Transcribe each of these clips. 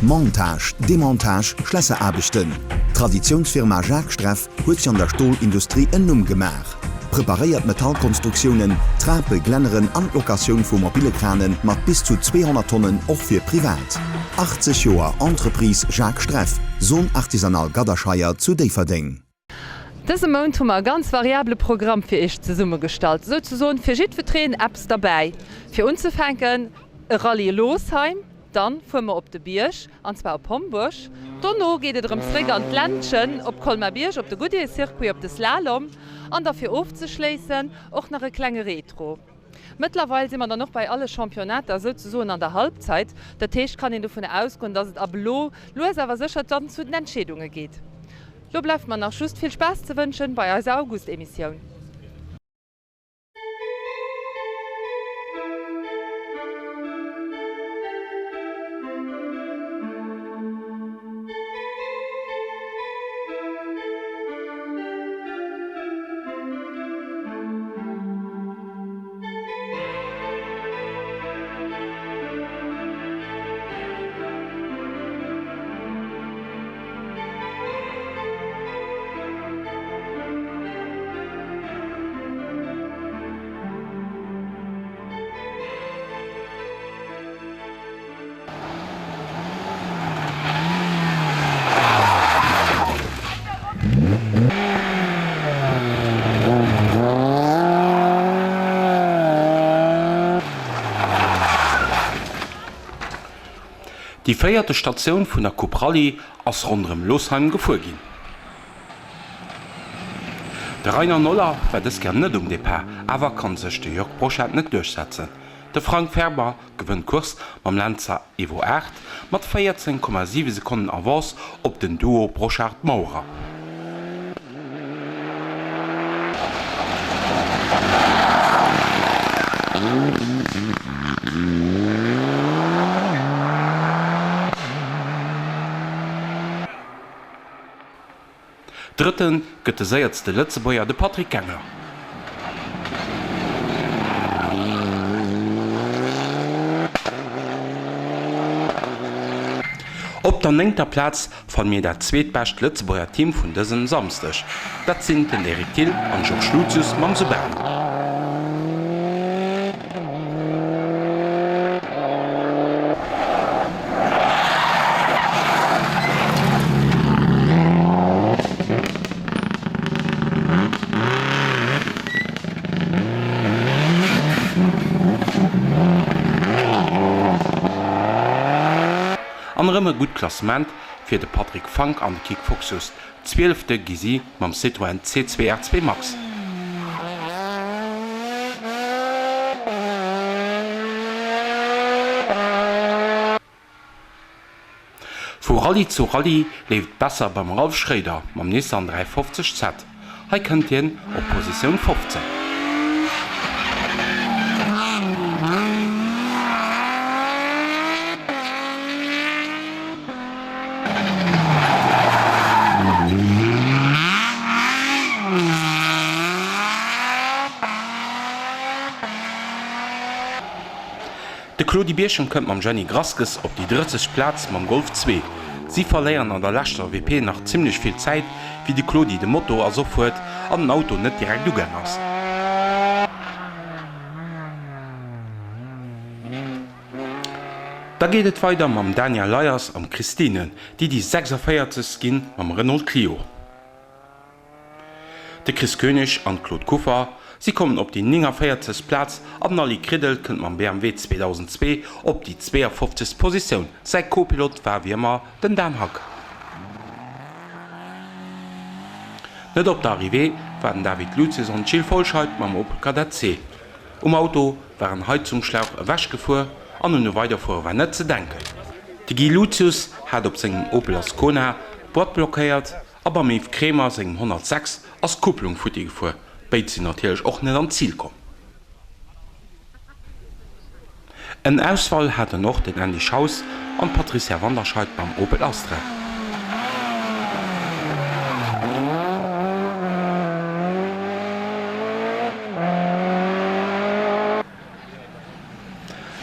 Montage, Demontage, Schlässeraarbechten. D'Traditiounsfirma Jacques Streff huet sech an der Stolindustrie en Numm gemaach. Preparéiert Metallkonstruktiounen, Trape, Glänneren an d'Locatioun vu mobile Krane mat bis zu 200 Tonnen och fir privat. 80 Joer Entreprise Jacques Streff, Zone Artisanale Gadderscheier zu Déifferdeng. Dëse Mount hu mer e ganz variabele Programm fir iech zesummegestallt, souzesoen fir jiddwetreen eppes derbäi. Fir unzefänken e Rallye Losheim, dann fuere mer op de Bierg, an zwar op Homburg. Dono geet et erëm zréck an d'Ländchen, op Colmar-Bierg, op de Goodyear Circuit, op de Slalom an da fir ofzeschléissen och nach e klenge Retro. Mëttlerweil si mer dann och bei alle Championnater souzesoen an der Halbzeit. Dat heescht, kann een dovun ausgoen, dass et ab elo lues awer sécher dann zu den Entscheedunge geet. Lo bleift mer nach just vill Spaass ze wënschen bei eiser August-Emissioun. Déi véierte Statioun vun der Coupe Rallye ass ronderëm Losheim gefuer ginn. De Rainer Noller war dës Kéier net um Depart, awer konnt sech de Jörg Brochard net duerchsetzen. De Frank Ferber gewënnt d'Course mam Lancer Evo 8 mat 14,7 Sekonnen Avance op den Duo Brochard-Maurer. Drëtte gëtt de séiertste Lëtzebuerger, de Patrick Gengler. Op der néngter Plaz fanne mir dat zweetbescht Lëtzebuerger Team vun dësem Samsdeg. Dat sinn den Eric Thill an Georges Lucius mam Subaru. An erëm e gutt Klassement fir de Patrick Fank an de Kik Foxius. Zwielefte gi si mam Citroën C2 R2 Max. Vu Rallye zu Rallye leeft et besser beim Ralph Schroeder mam Nissan 350 Z. Hei kënnt hien op Positioun 15. De Claudy Bierchem kënnt mam Jenny Grasges op déi 30. Plaz mam Golf 2. Si verléieren an der leschter WP nach zimmlech vill Zäit, wéi de Claudy de Moto ersoff huet an den Auto net direkt ugaang ass. Da geet et weider mam Daniel Leyers am Christine, déi déi 46. ginn mam Renault Clio. De Chris Koenig an d'Claude Kuffer, si kommen op déi 49. Plaz an den Aly Kridel kënnt mam BMW 2002 op déi 52. Positioun. Säi Co-Pilot war wéi ëmmer den Dan Hack. Net op der Arrivée war den David Luzius an d'Jill Folscheid mam Opel Kadett C. Um Auto war en Heizungsschlauch ewechgefuer an un e Weiderfuere war net ze denken. De Guy Luzius hat op sengem Opel Ascona d'Boîte blockéiert A beim Yves Kremer sengem 106 ass d'Kupplung futti gefuer. Béid sinn natierlech och net an d'Zil komm. En Ausfall haten och den Andy Schaus an d'Patricia Wanderscheid mam Opel Astra.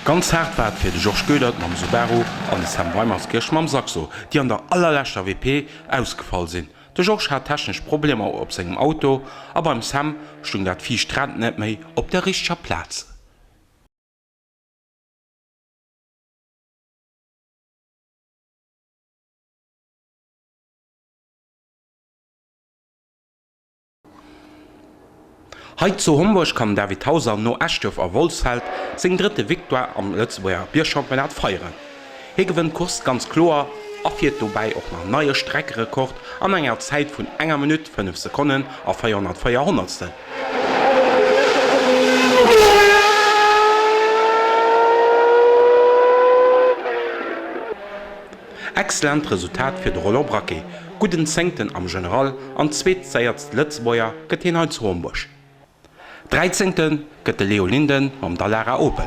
Ganz haart war et fir de Georges Goedert mam Subaru an de Sam Weimerskirch mam Saxo, déi an der allerleschter WP ausgefall sinn. De Georges hat technesch Problemer op sengem Auto a beim Sam stung dat viischt Rad net méi op der richteger Plaz. Hei zu Homburg kann den David Hauser no Eschduerf a Wolfsfeld seng drëtte Victoire am Lëtzebuerger Biergchampionnat feieren. Hie gewënnt d'Course ganz kloer a fiert dobäi och nach neie Streckerekord an enger Zäit vun enger Minutt, 5 Sekonnen a 404 Honnertstel. Excellent Resultat fir de Roland Braquet, gudden Zéngten am General an zweetséiertste Lëtzebuerger gëtt hien hei zu Homburg. Dräizéngte gëtt de Leo Linden mam Dallara Opel.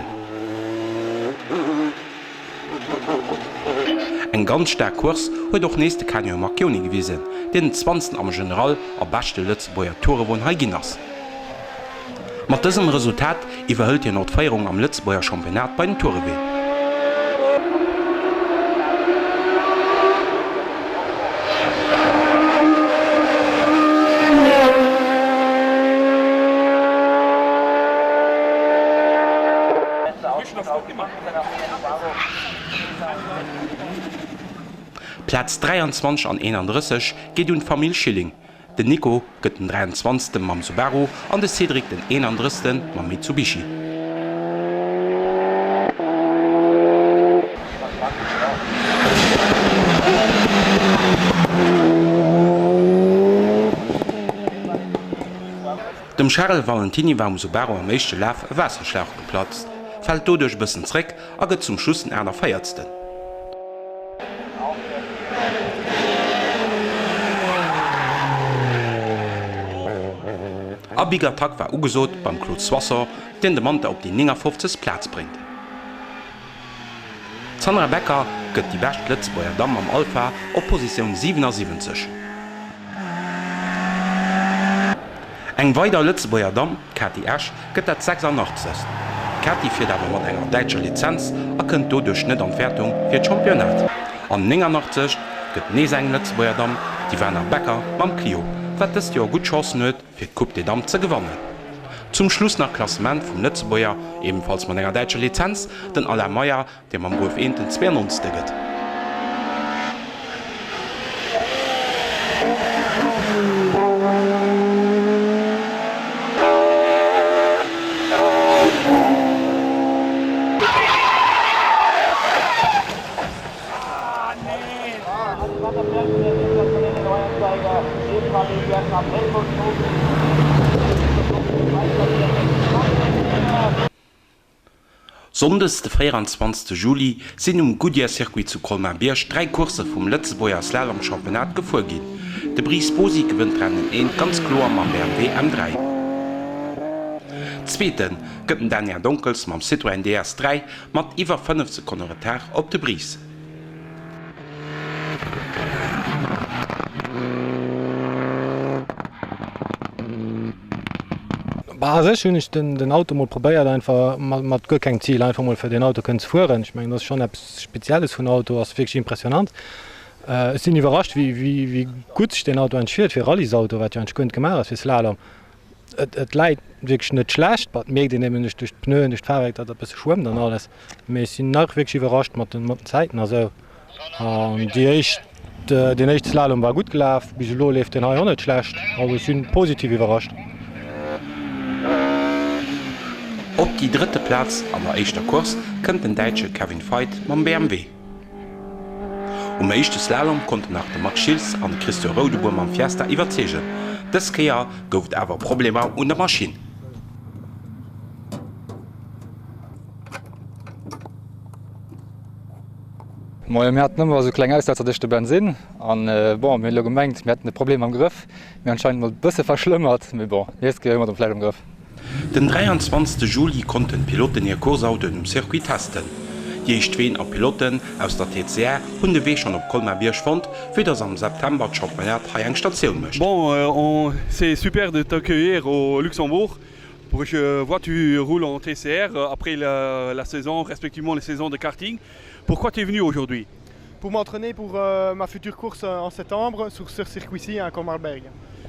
Eng ganz staark Course huet och nees de Canio Marchioni gewisen, deen den zwanzten am General a beschte Lëtzebuerger Tourewon hei ginn ass. Mat dësem Resultat iwwerhëlt hien och d'Féierung am Lëtzebuerger Championnat bei den Toureween. Plaz 23 an 31 geet un d'Famill Schilling. Den Nico gëtt den 23. Mam Subaru an de Cédric den 31. Mam Mitsubishi. Dem Charel Valentiny war um Subaru am éischte Laf e Waasserschlauch geplatzt, fält doduerch e bëssen zréck a gëtt zum Schluss den 48. A Big Attack war ugesot beim Claude Soisson, deen de Manta op déi 59. Plaz bréngt. D'Sandra Becker gëtt déi bescht Lëtzebuerger Damm mam Alfa op Positioun 77. Eng weider Lëtzebuerger Damm, d'Kati Esch, gëtt dat 86. D'Kati fiert awer mat enger däitscher Lizenz a kënnt doduerch net an d'Wäertung fir d'Championnat. An 89. Gëtt nees eng Lëtzebuerger Damm, d'Ivana Becker mam Clio, wat dëst Joer gutt Chancen huet, fir d'Coupe des Dames ze gewannen. Zum Schluss nach d'Klassement vum Lëtzebuerger, ebenfalls mat enger däitscher Lizenz, den Alain Meyer, dee mam Golf 1 den 92. Gëtt. Sonndes de 24 Juli sinn um Goodyear Circuit zu Colmar-Bierg 3 Coursse vum Lëtzebuerger Slalom Championnat gefuer ginn. De Brice Bosi gewënnt d'Rennen 1 ganz kloer mam BMW M3. Zweete gëtt den Daniel Donkels mam Citroën DS 3 mat iwwer 5 Sekonne Retard op de Brice. Bah a sech hunn ech den Auto mol probéiert einfach mat guer kengem Zil, einfach mol fir deen Auto kënnen ze fueren. Ech mengen dat ass schonn eppes Spezielles vun Auto, ass wierklech impressionant. Ech sinn iwwerrascht wéi gutt sech deen Auto eigentlech fiert fir e Rallysauto, wat jo eigentlech guer net gemaach ass fir Slalom. Et läit wierklech net schlecht, bah et mierkt een nämlech duerch d'Pneuen, duerch d'Fahrwerk, datt et e bësse schwëmmt an alles. Mee ech sinn nach wierklech iwwerrascht mat den Zäiten a sou. An déi éischt, deen éischte Slalom war gutt gelaf, bis elo leeft deen hei och net schlecht. Also ech sinn positiv iwwerrascht. Op déi drëtte Plaz an der éischter Course kënnt den Däitsche Kevin Veit mam BMW. Um éischte Slalom konnten nach de Max Schiltz an de Christian Roudebour mam Fiesta iwwerzeegen. Dës Kéier gouf et awer Problemer un der Maschinn. Moien, mir haten ëmmer esou kleng Aussetzer duerch de Bensinn an bon, mir hunn elo gemengt, mir hätten de Problem am Grëff, mee anscheinend mol e bësse verschlëmmert, mee bon, nächst Kéier hu mer et vläicht am Grëff. Den 23 Juli konnten d'Pilotten hir Course-Autoen um Circuit testen. Déi éischt Ween a Pilotten aus der TCR hunn de Wee schonn op Colmar-Bierg fonnt, vue dass am September d'Championnat hei eng Statioun mécht. Bon, c'est super de t'accueillir au Luxembourg. Pour je vois tu roules en TCR euh, après la, la saison, respectivement les saisons de karting. Pourquoi tu es venu aujourd'hui Pour m'entraîner pour euh, ma future course euh, en septembre sur ce circuit-ci à Commarberg.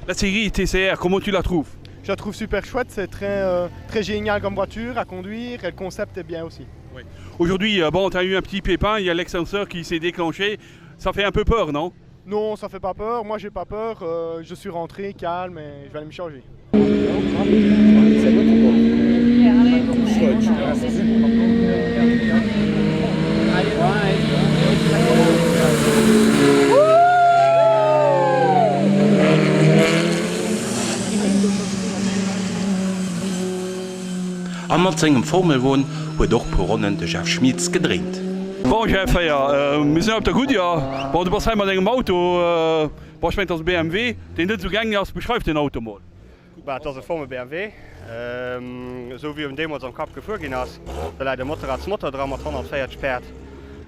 La série TCR, comment tu la trouves Je la trouve super chouette, c'est très, euh, très génial comme voiture à conduire et le concept est bien aussi. Oui. Aujourd'hui, euh, bon, tu as eu un petit pépin, il y a l'extenseur qui s'est déclenché. Ça fait un peu peur, non Non, ça fait pas peur. Moi, j'ai pas peur. Euh, je suis rentré calme et je vais aller me changer. A mat sengem Formelwon huet och puer Ronnen de Jeff Schmitz gedréint. Bon Jeff, héier, mir sinn hei op der Goodyear. Bon, du bass hei mat engem Auto, bon ech mengen et ass e BMW, deen net esou gängeg ass. Beschreif den Auto mol. Bah, et ass e Formel BMW, esou wéi en deemools am Cup gefuer ginn ass. Do läit e Motorradsmotor dra mat 140 Päerd,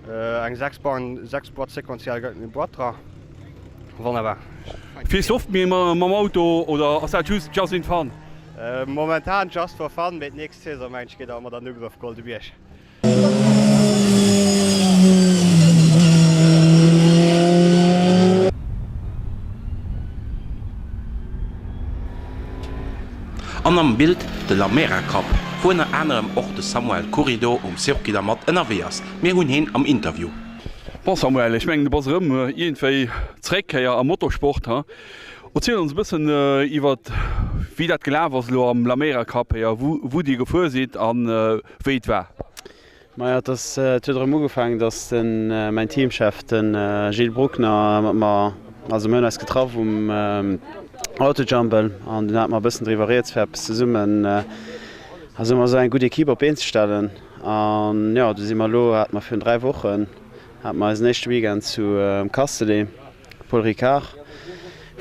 eng 6 Barn, 6 Boîte sequentiell Boîte dra. Wonnerbar. Fiers de oft méi mam Auto oder ass dat just just in fun? Momentan just for fun, mee d'nächst Saison mengen ech geet awer mat an den Ugrëff Goldebierg. An am Bild de Lamera Cup, wou ënner anerem och de Samuel Currido um Circuit da mat ënnerwee ass. Mir hunn heen am Interview. Bon Samuel, ech mengen du bass erëm iergendwéi zeréckkéier am Motorsport, ha? Erziel ons e bëssen iwwert wéi dat gelaf ass elo am Lamera Cup, héier wou dir gefuer sidd an wéi et war. Majo, et ass, et huet erëm ugefaangen, dass de mäin Teamchef, de Gilles Bruckner, mat mer, also mir hunn eis getraff um Autojumble an dunn hate mer e bëssen driwwer rieds fir eppes zesummen, also emmer esou eng gutt Equipe op d'Been ze stellen. An jo, du si mer elo, hate mer virun 3 Wochen, hate mer eisen éischte Weekend zu Castellet. Paul Ricard,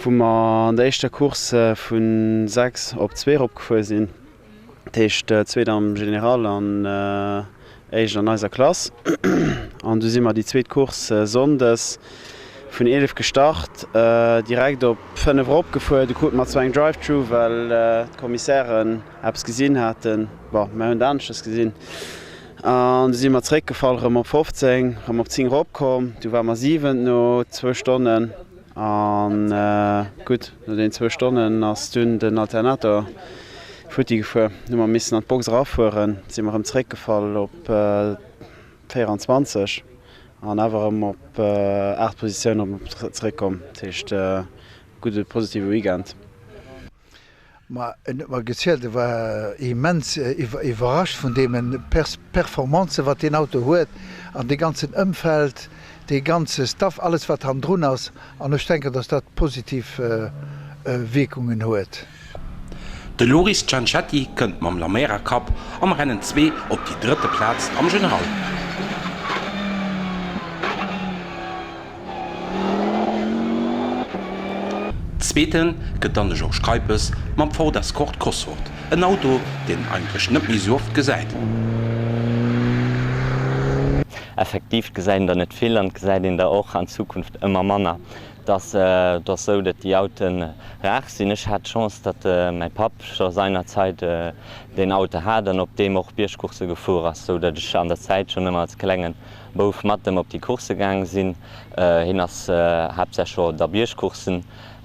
wou mer an der éischter Course vu 6 op 2 eropgefuer sinn, dat heescht zweet am General an éischt an eiser Klass. An du si mer déi zweet Course sonndes vun 11 gestart, direkt op 5 eropgefuer. Du krute mer zwar eng Drive-Through, well d'Commissairen eppes gesinn haten, bon, mer hunn et aneschters gesinn. An du si mer zeréckgefall, erëm op 15, erëm op 10 eropkomm. Du ware mer siwent no zwou Stonnen. An gutt, no deenen zwou Stonnen ass dunn den Alternator futti gefuer. Du hu mer missen an d'Box erafueren, si mer erëm zeréckgefall op 24 an awer erëm op 8 Positioun erëm zeréckkomm. Dat heescht, gudde positive Weekend. Ma en huet mer gezielt, e war immens iwwerrascht vun deene Performancen, wat deen Auto huet an dee ganzen Ëmfeld, dee ganze Staff, alles wat hannendrun ass. An ech denken, datt dat positiv Wierkungen huet. De Loris Cianchetti kënnt mam Lamera Cup am Rennen 2 op déi drëtte Plaz am General. Zweete gëtt dann de Georges Keipes mam Ford Escort Cosworth, en Auto, deen een eigentlech net méi esou oft gesäit. Effektiv gesäit een der net vill an et gesäit een der och an Zukunft ëmmer manner. Et ass et ass esou, datt déi Autoe rar sinn. Ech hat d'Chance, datt mäi Papp scho seinerzeit deen Auto hat an op deem och Biergcoursse gefuer ass, esou datt ech an der Zäit schonn ëmmer als klengen Bouf mat em op déi Coursse gaang sinn. Hien ass haaptsächlech och op der Biergcourssen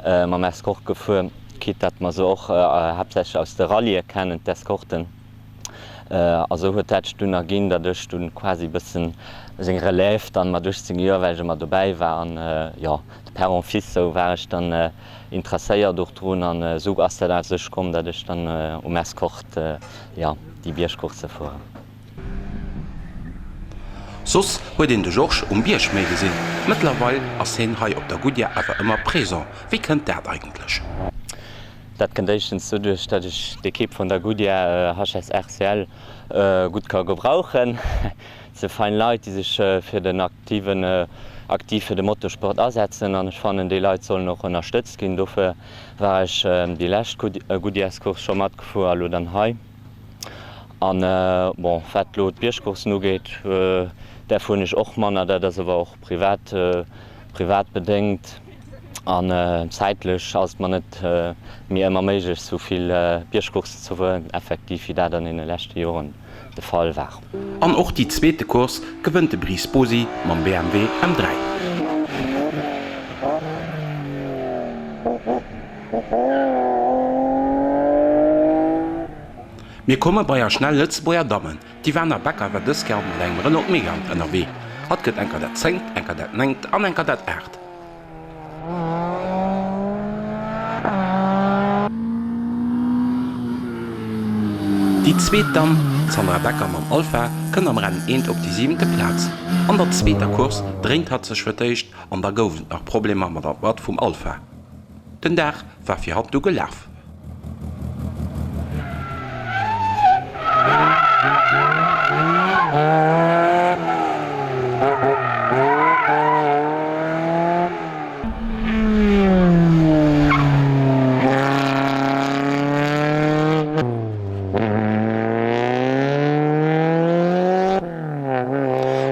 mam Escort gefuer, quitte dat mer se och haaptsächlech aus de Rallyë kennen, d'Escorten. A sou huet dat sech dunn erginn, datt ech dunn quasi bëssen seng Relève dann mat 18 Joer, well ech ëmmer dobäi war an jo, de père en fils, sou war ech dann interesséiert och drun an esou ass dat a sech komm, datt ech dann um Escort, jo, déi Biergcoursse fueren. Soss huet een de Georges um Bierg méi gesinn. Mëttlerweil ass heen hei op der Goodyear awer ëmmer présent. Wéi kënnt dat eigentlech? Dat kënnt éischtens doduerch, datt ech d'Ekipp vun der Goodyear HSRCL gutt ka gebrauchen. Et si fein Leit, déi sech fir den aktiven, aktiv fir de Motorsport asetzen an ech fannen, déi Leit sollen och ënnerstëtzt ginn. Dofir war ech déi lescht Goodyearscourse scho matgefuer a lo dann hei. An bon, wat elo d'Biergcourssen ugeet, där fueren ech och manner. Dat ass awer och privat, privat bedéngt. An zäitlech ass et mer net méi ëmmer méiglech, sou vill Biergcourssen ze fueren, effektiv, wéi dat an deene leschte Joren de Fall war. An och déi zweete Course gewënnt de Brice Bosi mam BMW M3. Mir komme bei eis schnell Lëtzebuerger Dammen. D'Ivana Becker war dës Kéier mat engem Renault Megane ënnerwee. Hatt gëtt enker dat zéngt, enker dat néngt an enker dat aacht. Déi zweet Damm, d'Sandra Becker mam Alfa, kënnt am Rennen eent op déi siwente Plaz. An der zweeter Course dréint hatt sech fir d'éischt an da gouf et nach Problemer mat der Boîte vum Alfa. Den Dag war fir hatt du gelaf.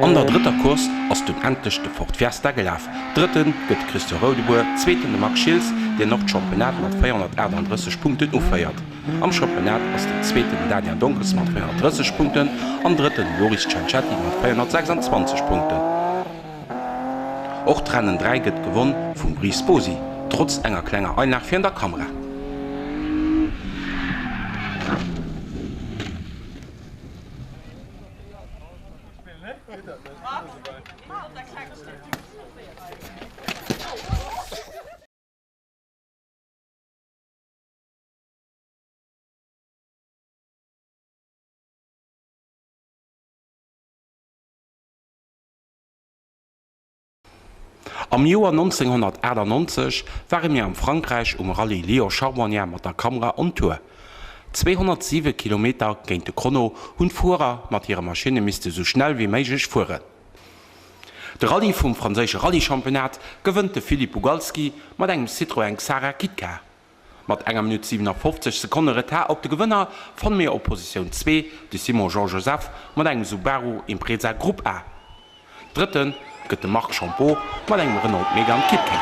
An der drëtter Course ass dunn endlech de Ford Fiesta gelaf. Drëtte gëtt de Christian Roudebour, Zweeten de Max Schiltz, deen och d'Championnat mat 438 Punkten uféiert. Am Championnat ass den Zweeten den Daniel Donkes mat 430 Punkten an Drëtten de Loris Cencetti mat 426 Punkten. Och d'Rennen 3 gëtt gewonn vum Brice Bosi, trotz enger klenger Einlag virun der Kamera. Am Joer 1998 ware mir am Frankräich um Rallye Lyon-Charbonnières mat der Kamera on Tour. 207 Kilometer géint de Chrono hunn d'Fuerer mat hire Maschinne misste sou schnell wéi méiglech fueren. De Rallye vum franséische Rallye-Championnat gewënnt de Philippe Bugalski mat engem Citroën Xsara Kit-Car. Mat enger Minutt 57 Sekonne Retard op de Gewënner fanne mir op Positioun 2 de Simon Jean-Joseph mat engem Subaru Impreza Grupp A. Drëtte gëtt de Marc Champot mat engem Renault Megane Kit-Car.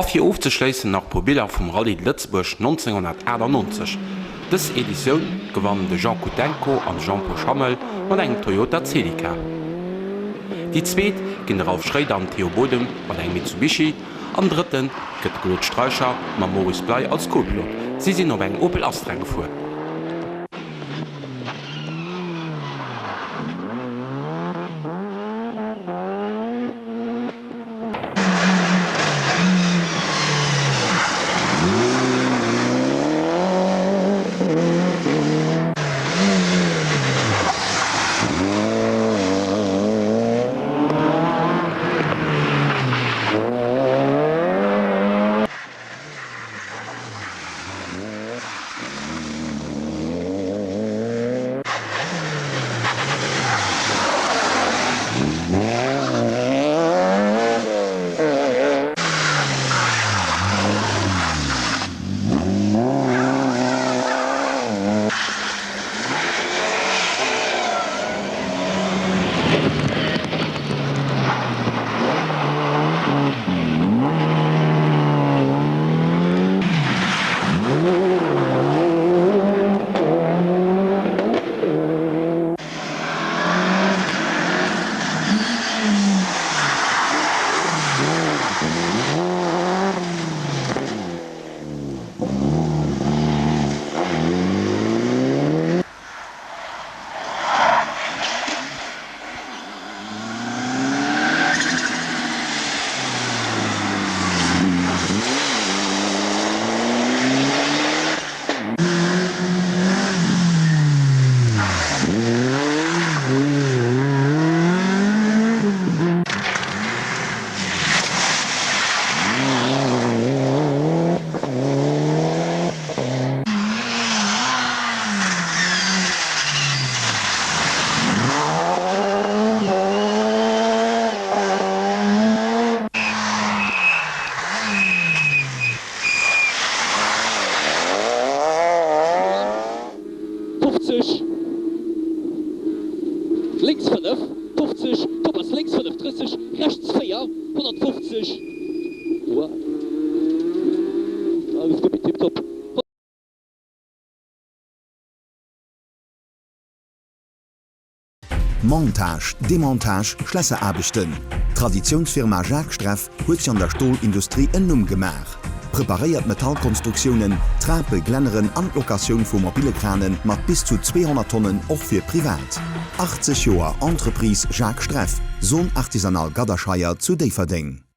fir ofzeschléissen nach puer Biller vum Rallye de Lëtzebuerg 1998. Dës Editioun gewannen de Jean Kutenko an de Jean-Paul Schammel mat engem Toyota Celica. Déi zweet ginn de Ralph Schréider an Théo Bodem mat engem Mitsubishi an drëtte gëtt de Claude Streicher mam Maurice Bley als Co-Pilot. Si sinn op engem Opel Astra gefuer. 50, lénks 5, 50, Topaz lénks 5, 30, rechts 4, 150, alles gutt, tiptop. Montage, Demontage, Schlässeraarbechten, D'Traditiounsfirma Jacques Streff huet sech an der Stolindustrie en Numm gemaach. Preparéiert Metallkonstruktiounen, Trape, Glänneren an d'Locatioun vu mobile Krane mat bis zu 200 Tonnen och fir privat. 80 Joer Entreprise Jacques Streff, Zone Artisanale Gadderscheier zu Déifferdeng.